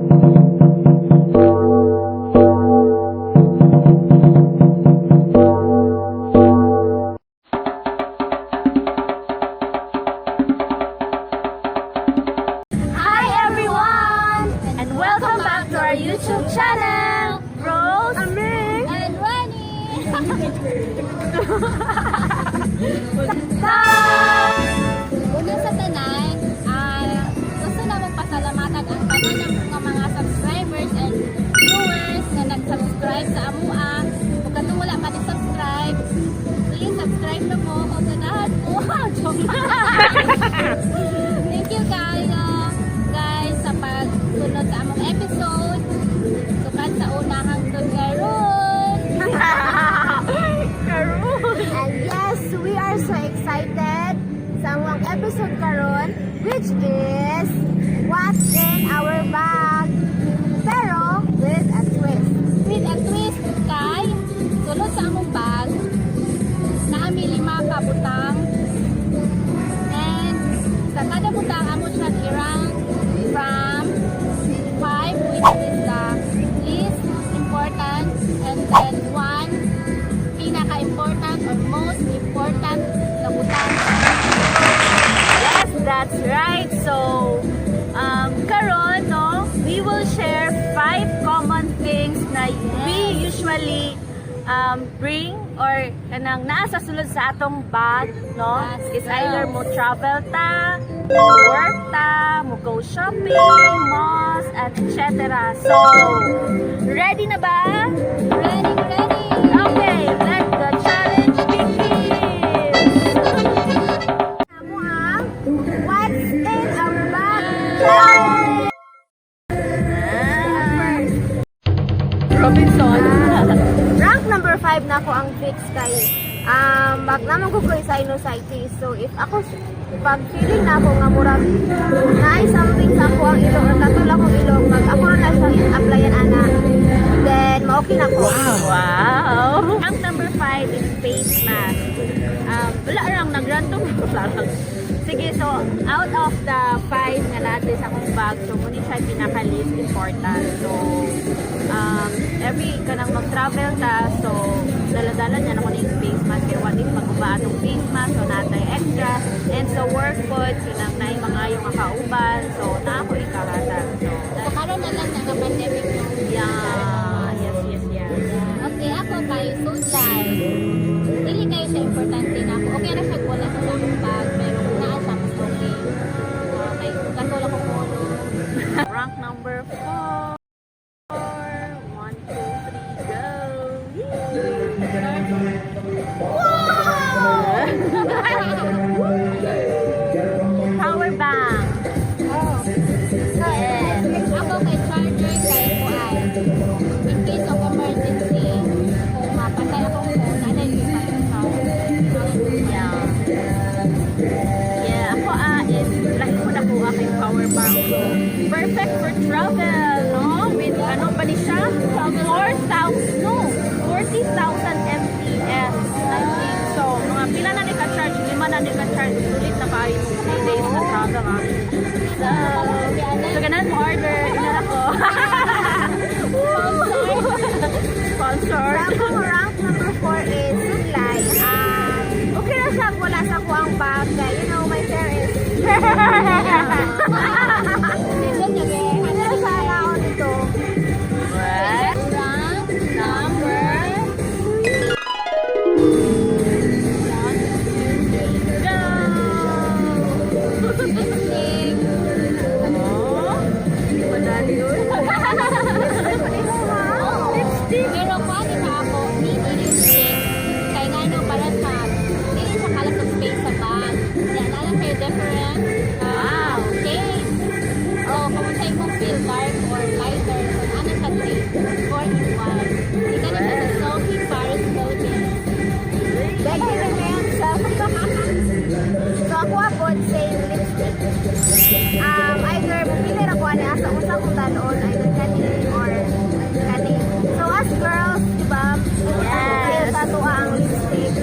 Hi everyone! And welcome back to our YouTube channel! Rose! Aming! And Rani! Una sa tanan, gusto namong pasalamatan ang tanan ng mga subscribers and viewers na nag-subscribe sa amua. Kung katong wala pa ni subscribe, please subscribe na mo kung ganahan mo. Joke lang. Thank you kayo guys sa pagsunod sa among episode. Sukad sa una hangtod karon. And yes, we are so excited sa among episode karon, which is What's in Our Bag? Pero with a twist. With a twist kay sulod sa among bag naami lima ka butang and sa kada butang amo siya i-rank from 5, which is the least important, and then 1, pinaka-important or most important na butang. Yes, that's right. So, karon, no, we will share five common things na we usually bring or kanang naa sa sulod sa atong bag, no? Yes, It's either girls. Mo travel ta, mo work ta, mo go shopping, malls, etc. So, ready na ba? Ready, ready! Okay, let the challenge begin! Amo ang What's in Our Bag Challenge! Ah. Robinson. Rank number 5 na ako ang Vicks kay mag naman ko ko sinusitis. So if ako pag feeling na ako nga murag naay something sa ako ang ilong or katol akong ilong, mag ako na siya applyan ana. Then ma-okay na ko. Wow! Rank number 5 is face mask. Wala lang, nag-random lang. Sige, so out of the five nga natin sa akong bag, so mao ni siya pinaka-least important. So, every kanang mag-travel ta, so dala-dala niya na ko yung face mask. Kaya what if maguba atong face mask, so natay extra. And so work pod, sinang naay mga yung makauban, so naa ko ikahatag. So, So karon na lang nga pandemic, no? Yeah, yes. Okay, ako kay suklay. Dili kayo siya importante na ako. Okay na siya kung wala siya sa akong bag, pero kung naa siya, mas okay. Okay, katol akong ulo. Rank number 4. One, two, three, go! Wow! Power bank. Oh. Yes. Ako kay charger kay kuan. In case of emergency, kung mapatay akong phone, ana yung pa-charge. Yeah, ako is lahi ko nakuha kay power bank. So, perfect for travel, no? With ano pa ni siya? 4,000, no, 40,000 mAh. I think so. Mga pila na ni ka-charge, lima na ni ka-charge. Sulit na kayo 3 days na travel, ah. So ganan mo order, ina ako. Sponsor. Sa akong rank number 4 is suklay. Okay na siya kung wala sa ako ang bag. Kay, my hair is Hindi na siya ako dito. Right? Rank number One, two, three, go! Lipstick. Oh, madali yun. Lipstick. Pero kuan na ako, mini lipstick. Kay ngano para sa dili siya kalat og space sa bag. Yan na lang kayo different shades. So, kung sa imong feel dark or lighter, so ano siya dili, 4 in 1. Ika na siya sa Sophie Paris, Philippines. Becky remains. So ako pod same lipstick. Either pili ra ko ani asa usa kong dalon, either kani or kani. So as girls, di ba? Yes. Sa ato ang lipstick.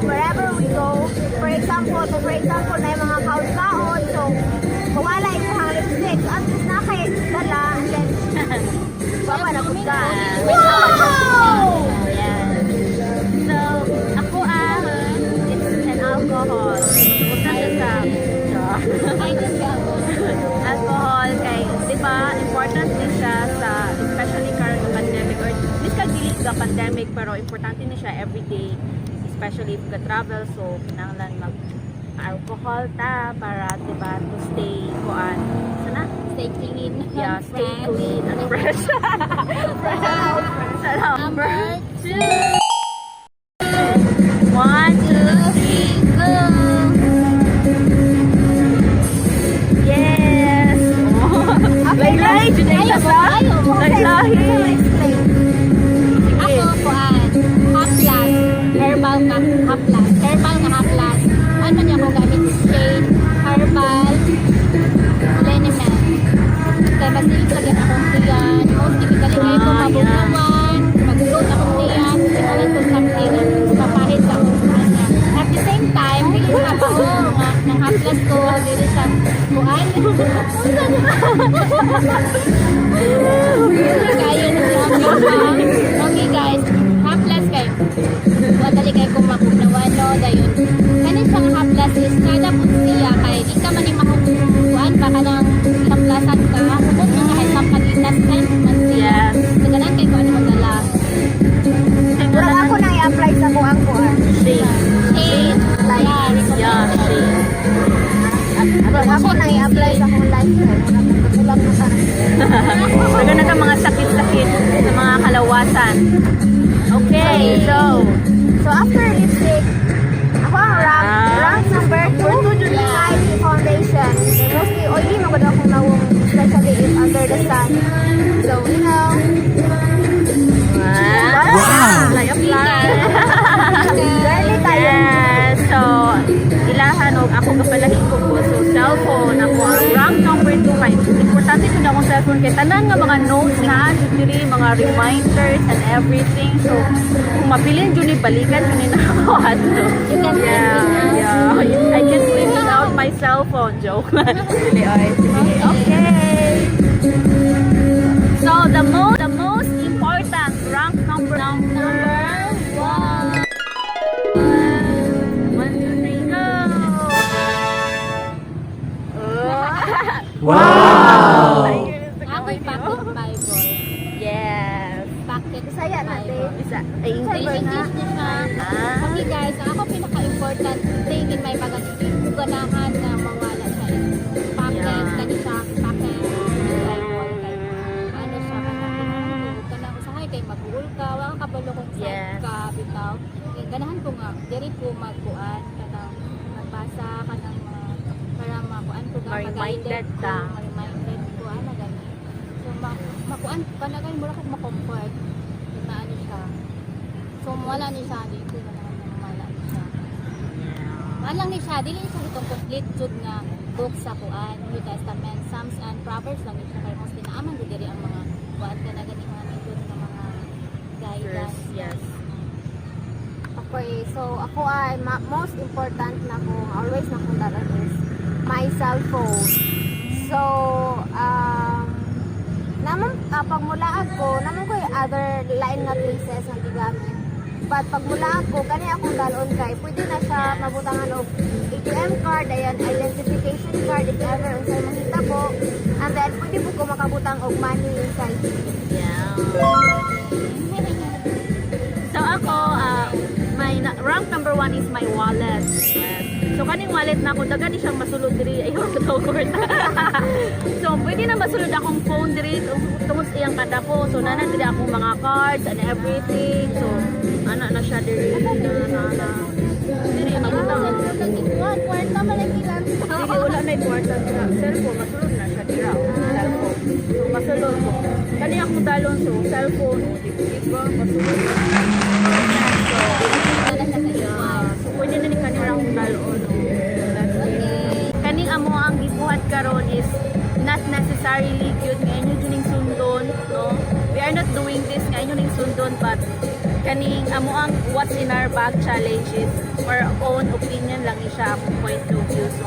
Wherever we go, for example, na yung mga kaon-kaon, so mawala imong lipstick. So at least na kay dala and then pero importante ni siya everyday, especially if ka travel, so kinahanglan mag alcohol ta para, diba, to stay kuan sana. Stay clean. Yeah, stay fresh. Clean and fresh. Fresh. Number Number two. One, two, three, go! Yes! Laylay! Juday Ayaw ka mo, sa? ayaw mo. Laylahi! Explain. Ako, kuan, haplas, herbal nga haplas, herbal nga haplas. Ano man niya ako gamit is shade, herbal, liniment. Kaya mas dili sa akong tiyan, mostly dali kayo ko mabugnawan, magluto akong tiyan, kailangan ko something mapahid sa akong kanya. At the same time, dili siya ako nga ng haplas ko, dili siya kuan. Kayo na siya. Okay guys, haplas kayo. Wadali kayo kung mabugnawan, no, dayon. Kani siyang haplas is kada po siya kay di ka man ni makukuan pa ka ng haplasan ka. Hukot na kahit pampagitas scent man siya. Yes. So ganan kay ko ano magdala. Murag ako nang i-apply sa kuang kuan. Shade. Shade. Yeah, Yeah, recommended. shade. Murag ako nang i-apply sa akong life. Murag nagtulak na sa Dagan na mga sakit-sakit sa mga kalawasan. Okay, so So after lipstick, ako ang rank, rank number 2, Yeah. my foundation. Mostly oily man gud akong nawong, especially if under the sun. So, Wow! Apply, apply. Girly tayo. Yes. So, ilahan og ako kapalahi ko po. So, cellphone ako ang rank number 2 kay importante jud akong cellphone kay tanan nga mga notes na jud diri, mga reminders and everything. So, kung mabilin jud ni balikan jud ni nako ato. You can Yeah. I can't live without my cellphone. Joke. Dili, ay, sige. Okay. So, the most important rank number one. One, two, three, go! Wow! Ako'y pocket Bible. Yes. Pocket Bisaya na, Bible. Isa, ay, English, English. English na siya. Ah. Okay guys, ang ako pinaka-important thing in my bag at ganahan na mawala siya is pocket, kani siya, pocket Bible. Kay, ano siya, kanang kanang usahay kay mag-uul ka, wa ka kabalo kung saan ka, bitaw. Kay ganahan ko nga, diri ko magkuan, kanang magbasa, kanang para makuan ko ga, Ma-reminded mag-guided ko, ka. ma-reminded ko, ana gani. So, makuan, kanagan mura kog ma-comfort na ano siya. So, wala ni siya, di ko na wala ni siya. Wala lang ni siya, dili siya itong complete jud nga book sa kuan, New Testament, Psalms and Proverbs lang ni siya kay mostly naaman gud diri ang mga kuan ka na gani mga nindot nga mga guidance. Verse, yes. Okay, so ako ay most important na kung always na kong dala is my cellphone. So, naman, pag mulaag ko, naman ko yung other line nga places nga gigamit. But pag mulaag ko, kani akong dalon kay pwede na siya mabutangan og ATM card, ayan, identification card if ever unsay makita ko. And then pwede po ko makabutang og money inside. Yeah. So ako, my rank number one is my wallet. Yes. So kaning wallet na ako, dagan ni siyang masulod diri ayaw ko daw kwarta. So pwede na masulod akong phone diri tungod sa iyang kadako. So nana diri akong mga cards and everything. So ana na siya diri na na na. Diri mabutang. Kuan, kwarta man lagi lang. Dili wala na kwarta sa cellphone, masulod na siya dira. Oh, cellphone. So masulod ko. Kani akong dalon so cellphone, oh, di di ba masulod. So Wala siya sa iyo. So pwede na ni kanila akong dalon. Oh. That's it. Okay. Kaning amo ang gibuhat karon is not necessarily cute nga inyo juning sundon, no? We are not doing this nga inyo ning sundon, but kaning amo ang what's in our bag challenge is our own opinion lang ni siya, akong point of view. So,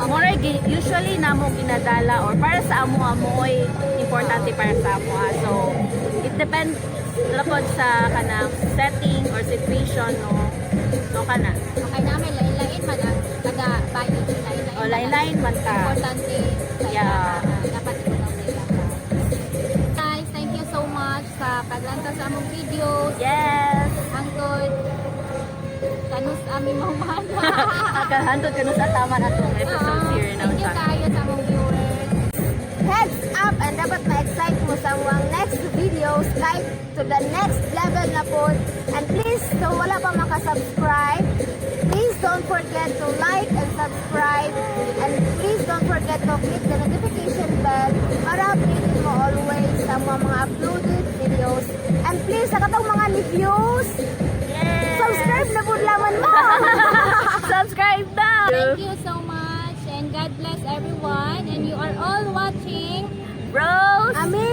more usually namo ginadala or para sa amo amo oy importante para sa amo ah. So, it depends lapod sa kanang setting or situation, no? No kana. Okay namin lain-lain man ang kada bayi, lain-lain. O lain-lain man ta. Importante sa ilaha, dapat ikaw sa ilaha. Guys, thank you so much sa paglantaw sa among videos. Yes. Kanus-a mi mahuman. Hantod kanus-a tama na atong episode here now Thank you siya. Kaayo sa among viewers. Heads up and dapat ma-excite mo sa among next videos like to the next level na po. And please, kung wala pa makasubscribe, please don't forget to like and subscribe. And please don't forget to click the notification bell para updated mo always sa mga uploaded videos. And please, sa katong mga reviews, Yes! subscribe na po laman mo! Subscribe na! Thank you so much and God bless everyone, and you are all watching Rose! Ami!